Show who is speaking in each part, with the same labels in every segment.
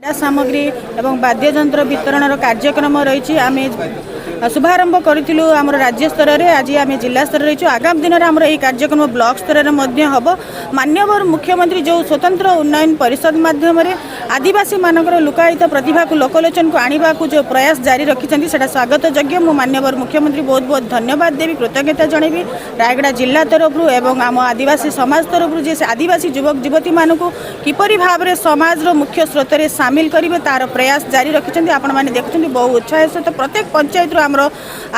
Speaker 1: କ୍ରୀଡ଼ା ସାମଗ୍ରୀ ଏବଂ ବାଦ୍ୟଯନ୍ତ୍ର ବିତରଣର କାର୍ଯ୍ୟକ୍ରମ ରହିଛି। ଆମେ ଶୁଭାରମ୍ଭ କରିଥିଲୁ ଆମର ରାଜ୍ୟ ସ୍ତରରେ, ଆଜି ଆମେ ଜିଲ୍ଲା ସ୍ତରରେ ରହିଛୁ। ଆଗାମୀ ଦିନରେ ଆମର ଏହି କାର୍ଯ୍ୟକ୍ରମ ବ୍ଲକ ସ୍ତରରେ ମଧ୍ୟ ହେବ। ମାନ୍ୟବର ମୁଖ୍ୟମନ୍ତ୍ରୀ ଯେଉଁ ସ୍ୱତନ୍ତ୍ର ଉନ୍ନୟନ ପରିଷଦ ମାଧ୍ୟମରେ ଆଦିବାସୀମାନଙ୍କର ଲୁକାୟିତ ପ୍ରତିଭାକୁ ଲୋକଲୋଚନକୁ ଆଣିବାକୁ ଯେଉଁ ପ୍ରୟାସ ଜାରି ରଖିଛନ୍ତି, ସେଇଟା ସ୍ୱାଗତ ଯୋଗ୍ୟ। ମୁଁ ମାନ୍ୟବର ମୁଖ୍ୟମନ୍ତ୍ରୀ ବହୁତ ବହୁତ ଧନ୍ୟବାଦ ଦେବି, କୃତଜ୍ଞତା ଜଣାଇବି ରାୟଗଡ଼ା ଜିଲ୍ଲା ତରଫରୁ ଏବଂ ଆମ ଆଦିବାସୀ ସମାଜ ତରଫରୁ ଯେ ସେ ଆଦିବାସୀ ଯୁବକ ଯୁବତୀମାନଙ୍କୁ କିପରି ଭାବରେ ସମାଜର ମୁଖ୍ୟ ସ୍ରୋତରେ ସାମିଲ କରିବେ, ତାର ପ୍ରୟାସ ଜାରି ରଖିଛନ୍ତି। ଆପଣମାନେ ଦେଖୁଛନ୍ତି, ବହୁ ଉତ୍ସାହ ସହିତ ପ୍ରତ୍ୟେକ ପଞ୍ଚାୟତରୁ ଆମର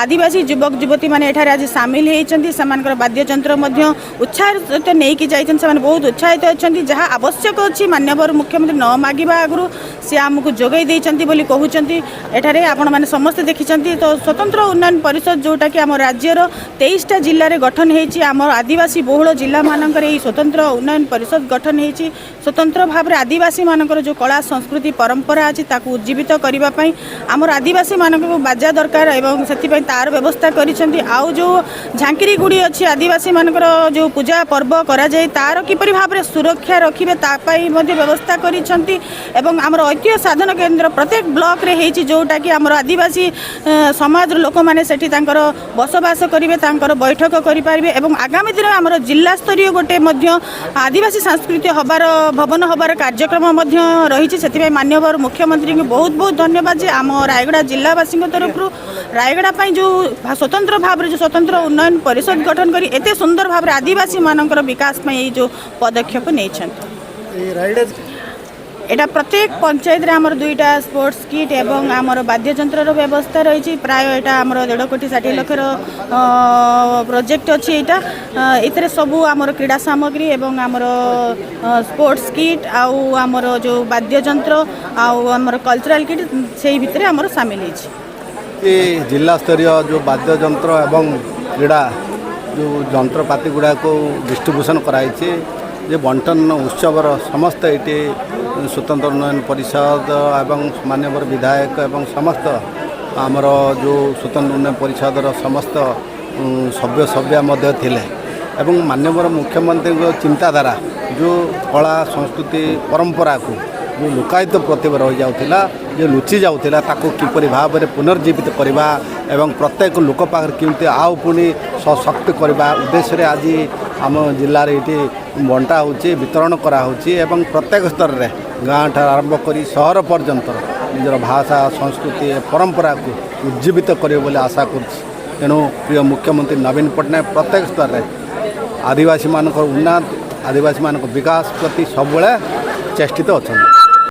Speaker 1: ଆଦିବାସୀ ଯୁବକ ଯୁବତୀମାନେ ଏଠାରେ ଆଜି ସାମିଲ ହେଇଛନ୍ତି। ସେମାନଙ୍କର ବାଦ୍ୟଯନ୍ତ୍ର ମଧ୍ୟ ଉତ୍ସାହ ସହିତ ନେଇକି ଯାଇଛନ୍ତି। ସେମାନେ ବହୁତ ଉତ୍ସାହିତ ଅଛନ୍ତି। ଯାହା ଆବଶ୍ୟକ ଅଛି, ମାନ୍ୟବର ମୁଖ୍ୟମନ୍ତ୍ରୀ ନ ମାଗିବା ଆଗରୁ ସେ ଆମକୁ ଯୋଗାଇ ଦେଇଛନ୍ତି ବୋଲି କହୁଛନ୍ତି। ଏଠାରେ ଆପଣମାନେ ସମସ୍ତେ ଦେଖିଛନ୍ତି ତ, ସ୍ୱତନ୍ତ୍ର ଉନ୍ନୟନ ପରିଷଦ ଯେଉଁଟାକି ଆମ ରାଜ୍ୟର 23ଟା ଜିଲ୍ଲାରେ ଗଠନ ହେଇଛି। ଆମର ଆଦିବାସୀ ବହୁଳ ଜିଲ୍ଲାମାନଙ୍କରେ ଏହି ସ୍ୱତନ୍ତ୍ର ଉନ୍ନୟନ ପରିଷଦ ଗଠନ ହେଇଛି। ସ୍ୱତନ୍ତ୍ର ଭାବରେ ଆଦିବାସୀମାନଙ୍କର ଯେଉଁ କଳା, ସଂସ୍କୃତି, ପରମ୍ପରା ଅଛି, ତାକୁ ଉଜ୍ଜୀବିତ କରିବା ପାଇଁ ଆମର ଆଦିବାସୀମାନଙ୍କୁ ବାଜା ଦରକାର ଏବଂ ସେଥିପାଇଁ ତାର ବ୍ୟବସ୍ଥା କରିଛନ୍ତି। ଆଉ ଯେଉଁ ଝାଙ୍କିରି ଗୁଡ଼ି ଅଛି, ଆଦିବାସୀମାନଙ୍କର ଯେଉଁ ପୂଜା ପର୍ବ କରାଯାଏ, ତାର କିପରି ଭାବରେ ସୁରକ୍ଷା ରଖିବେ, ତା ପାଇଁ ମଧ୍ୟ ବ୍ୟବସ୍ଥା କରିଛନ୍ତି। ଏବଂ ଆମର ଐତିହ୍ୟ ସାଧନ କେନ୍ଦ୍ର ପ୍ରତ୍ୟେକ ବ୍ଲକରେ ହେଇଛି, ଯେଉଁଟାକି ଆମର ଆଦିବାସୀ ସମାଜର ଲୋକମାନେ ସେଠି ତାଙ୍କର ବସବାସ କରିବେ, ତାଙ୍କର ବୈଠକ କରିପାରିବେ। ଏବଂ ଆଗାମୀ ଦିନରେ ଆମର ଜିଲ୍ଲା ସ୍ତରୀୟ ଗୋଟେ ମଧ୍ୟ ଆଦିବାସୀ ସାଂସ୍କୃତିକ ହବାର ଭବନ ହେବାର କାର୍ଯ୍ୟକ୍ରମ ମଧ୍ୟ ରହିଛି। ସେଥିପାଇଁ ମାନ୍ୟବର ମୁଖ୍ୟମନ୍ତ୍ରୀଙ୍କୁ ବହୁତ ବହୁତ ଧନ୍ୟବାଦ ଯେ ଆମ ରାୟଗଡ଼ା ଜିଲ୍ଲାବାସୀଙ୍କ ତରଫରୁ ରାୟଗଡ଼ା ପାଇଁ ଯେଉଁ ସ୍ୱତନ୍ତ୍ର ଭାବରେ ଯେଉଁ ସ୍ୱତନ୍ତ୍ର ଉନ୍ନୟନ ପରିଷଦ ଗଠନ କରି ଏତେ ସୁନ୍ଦର ଭାବରେ ଆଦିବାସୀମାନଙ୍କର ବିକାଶ ପାଇଁ ଏଇ ଯେଉଁ ପଦକ୍ଷେପ ନେଇଛନ୍ତି।
Speaker 2: ଏଇ ରାୟଗଡ଼ା
Speaker 1: ଏଇଟା ପ୍ରତ୍ୟେକ ପଞ୍ଚାୟତରେ ଆମର ଦୁଇଟା ସ୍ପୋର୍ଟସ୍ କିଟ୍ ଏବଂ ଆମର ବାଦ୍ୟଯନ୍ତ୍ରର ବ୍ୟବସ୍ଥା ରହିଛି। ପ୍ରାୟ ଏଇଟା ଆମର 1.5 କୋଟି 60 ଲକ୍ଷର ପ୍ରୋଜେକ୍ଟ ଅଛି ଏଇଟା। ଏଥିରେ ସବୁ ଆମର କ୍ରୀଡ଼ା ସାମଗ୍ରୀ ଏବଂ ଆମର ସ୍ପୋର୍ଟସ୍ କିଟ୍ ଆଉ ଆମର ଯେଉଁ ବାଦ୍ୟଯନ୍ତ୍ର ଆଉ ଆମର କଲଚରାଲ୍ କିଟ୍ ସେଇ ଭିତରେ ଆମର ସାମିଲ ହେଇଛି।
Speaker 3: ଏ ଜିଲ୍ଲା ସ୍ତରୀୟ ଯେଉଁ ବାଦ୍ୟଯନ୍ତ୍ର ଏବଂ କ୍ରୀଡ଼ା ଯେଉଁ ଯନ୍ତ୍ରପାତି ଗୁଡ଼ାକୁ ଡିଷ୍ଟ୍ରିବ୍ୟୁସନ୍ କରାହେଇଛି, ଯେ ବଣ୍ଟନ ଉତ୍ସବର ସମସ୍ତ ଏଇଠି ସ୍ୱତନ୍ତ୍ର ଉନ୍ନୟନ ପରିଷଦ ଏବଂ ମାନ୍ୟବର ବିଧାୟକ ଏବଂ ସମସ୍ତ ଆମର ଯେଉଁ ସ୍ୱତନ୍ତ୍ର ଉନ୍ନୟନ ପରିଷଦର ସମସ୍ତ ସଭ୍ୟ ସଭ୍ୟା ମଧ୍ୟ ଥିଲେ। ଏବଂ ମାନ୍ୟବର ମୁଖ୍ୟମନ୍ତ୍ରୀଙ୍କ ଚିନ୍ତାଧାରା, ଯେଉଁ କଳା, ସଂସ୍କୃତି, ପରମ୍ପରାକୁ ଯେଉଁ ଲୁକାୟିତ ପ୍ରତିଭା ରହିଯାଉଥିଲା, ଯେ ଲୁଚି ଯାଉଥିଲା, ତାକୁ କିପରି ଭାବରେ ପୁନର୍ଜୀବିତ କରିବା ଏବଂ ପ୍ରତ୍ୟେକ ଲୋକ ପାଖରେ କେମିତି ଆଉ ପୁଣି ସଶକ୍ତ କରିବା ଉଦ୍ଦେଶ୍ୟରେ ଆଜି ଆମ ଜିଲ୍ଲାରେ ଏଇଠି ବଣ୍ଟା ହେଉଛି, ବିତରଣ କରାହେଉଛି। ଏବଂ ପ୍ରତ୍ୟେକ ସ୍ତରରେ ଗାଁଠାରୁ ଆରମ୍ଭ କରି ସହର ପର୍ଯ୍ୟନ୍ତ ନିଜର ଭାଷା, ସଂସ୍କୃତି, ପରମ୍ପରାକୁ ଉଜ୍ଜୀବିତ କରିବ ବୋଲି ଆଶା କରୁଛି। ତେଣୁ ପ୍ରିୟ ମୁଖ୍ୟମନ୍ତ୍ରୀ ନବୀନ ପଟ୍ଟନାୟକ ପ୍ରତ୍ୟେକ ସ୍ତରରେ ଆଦିବାସୀମାନଙ୍କର ଉନ୍ନତି, ଆଦିବାସୀମାନଙ୍କ ବିକାଶ ପ୍ରତି ସବୁବେଳେ ଚେଷ୍ଟିତ ଅଛନ୍ତି।